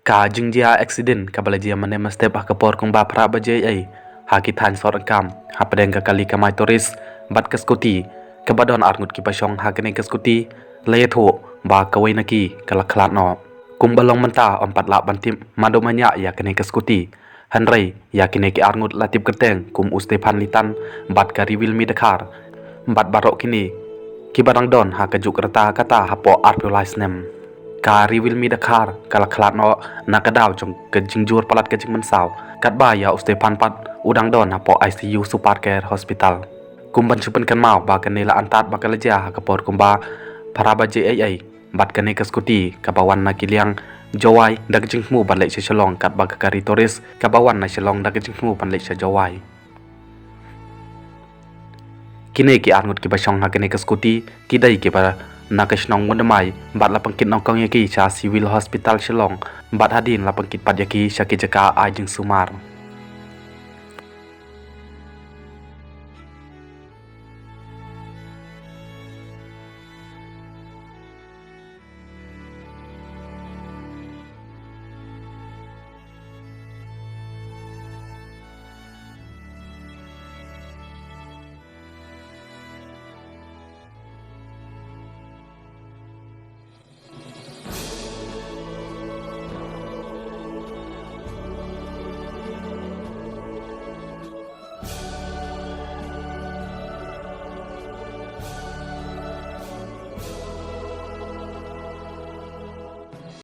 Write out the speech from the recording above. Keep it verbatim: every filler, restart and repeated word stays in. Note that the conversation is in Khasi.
Ka jingjia accident kaba la jia mynne mynstep ha ka por kumba phra baje ei ei ha ki thaiñ sor kam hapdeng ka kali kamai tourist bad ka scooty kaba don arngut kiba shong ha kane ka scooty la ïathuh ba kawei na ki ka la khlad noh. Kumba long mynta ym pat lah ban tip mano mano ïa kane ka scooty. Hynrei ïa kine ki arngut la tip kyrteng kum u Stephan Litan bad ka Riwilmi Dkhar. Bad baroh kine kiba dang don ha ka juk rta kata hapoh arphew lai snem. Ka Riwilmi Dkhar ka la khlad noh na ka daw jong ka jingjur palat ka jingmynsaw. Katba ïa u Stephan pat u dang don hapoh I C U Super Care Hospital. Kum ban shu pynkynmaw ba kane la antad ba ka la jia ha ka por kumba phra baje ei ei. Bad kane ka scooty kaba wan na ki liang Jowai da ka jingthmu ban leit sha Shillong katba ka kali tourist kaba wan na Shillong da ka jingthmu ban leit sha Jowai. Kine ki arngut kiba shong ha kane ka scooty ki dei kiba na ka shnong Myndmai bad la pynkit nyngkong ïa ki sha Civil Hospital Shillong bad hadien la pynkit pat ïa ki sha ki jaka ai jingsumar.